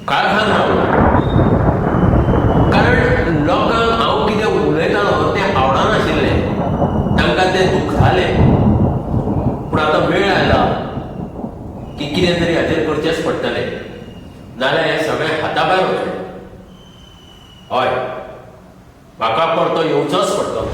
काळखान रावलो, कारण लोकांक हांव कितें उलयतालो तें आवडनाशिल्लें, तांकां तें दुखतालें. पूण आतां वेळ आयला की कितें तरी हाचेर करचेंच पडटलें, नाजाल्यार हें सगळें हाता भायर वतलें. हय, म्हाका परतो येवचोच पडटलो.